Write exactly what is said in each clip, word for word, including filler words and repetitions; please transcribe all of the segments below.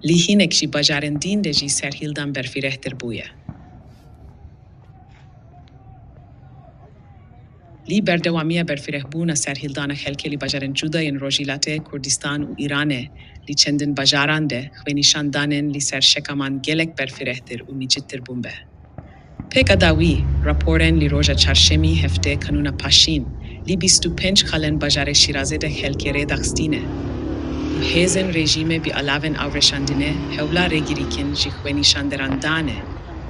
Li hinek jî bajarên dîn de jî serhildan berfirehtir bûye. Li berdewamiya berfirehbûna serhildana xelkê li bajarên cuda yên Rojhilatê Kurdistan û Îranê, li çendin bajaran de xwenîşandanên li ser şekaman gelek berfirehtir û mîcittir bûn be. Pêka dawî, raporên li roja çarşemî heftê Kanûna Paşîn, li bîst û pênc xalên bajarê Şîrazê de xelkê rê daxistîne û hêzên rejîmê bi alavên avreşandinê hewla rêgirîkin ji xwenîşanderan dane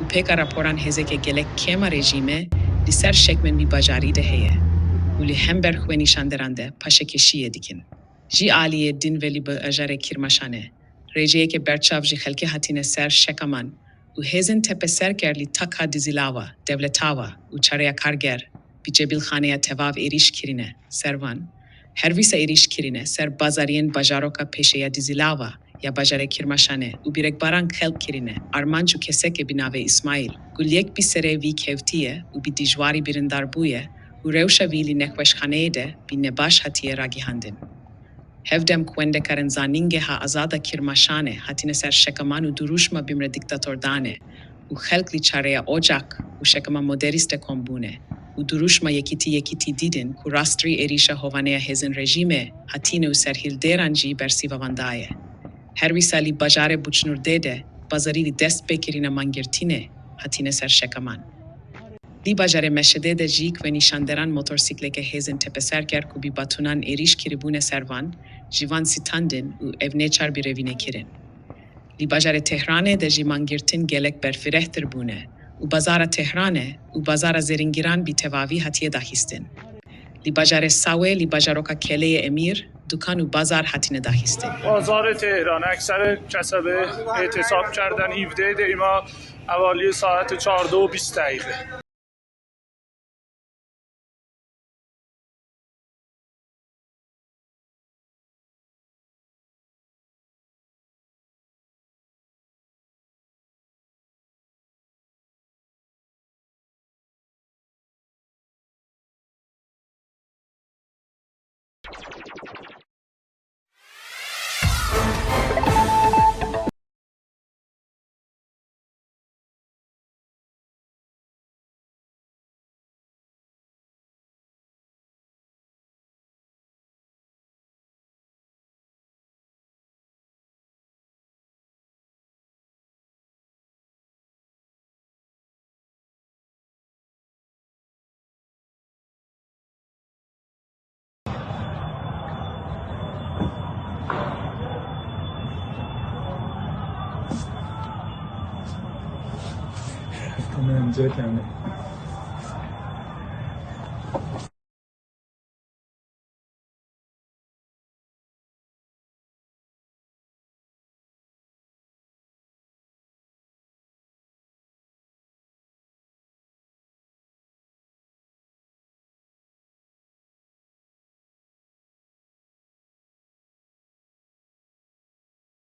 û pêka raporan hêzeke gelek kêm a rejîmê li ser şekmên vî bajarî de heye û li hember xwenîşanderan de paşekêşiyê dikin. Ji aliyê din ve li bajarê Kirmaşanê, rêceyeke berçav ji xelkê hatine ser şekaman û hêzên tepeserker li taka Dizilava, Dewletava û Çareya Karger bi cebilxaneya tevav êrîş kirine ser van. Her wisa êrîş kirine ser bazariyên bajaroka pêşe ya Dizilava ya bajarê Kirmaşanê û bi rekbaran xelk kirine, armanc û kesekê bi navê Îsmaîl Gulyek bi serê vî kevtiye û bi dijwarî birîndar bûye û rewşa vî li nexweşxaneyê de bi nebaş hatiye ragihandin. Hevdem ku wendekarên Zanîngeha Azad a Kirmaşanê hatine ser şekaman û duruşma bimre dîktator dane û xelk li çareya ocak û şekama moderîst de kom bûne û duruşma yekîtî yekîtî dîdin ku rastrî êrîşa hovaneya hêzên rejîmê hatine û serhildêran jî bersiva van daye. Her wisa li bajarê Buçnurdê de bazarî li dest pêkirina mangirtinê hatine ser şekaman. Li bajarê Meşedê de jî xwenîşanderan motorsîkleke hêzên tepeserker ku bi batûnan êrîş kiribûne ser van, ji van sitandin û ev neçar bi revînê kirin. Li bajarê Tehranê de jî mangirtin gelek berfirehtir bûne û bazara Tehranê û bazara Zêrîngiran bi tevavî hatiye daxistin. Li bajarê Sawê, li bajaroka Keleyê Emîr, dukan û bazar hatine daxistin. بازار تهران، اکثر کسبه اعتصاب کردن. هفده ده، ایما حوالی ساعت چهارده و بیست دقیقه. Tamam, Jack, yani.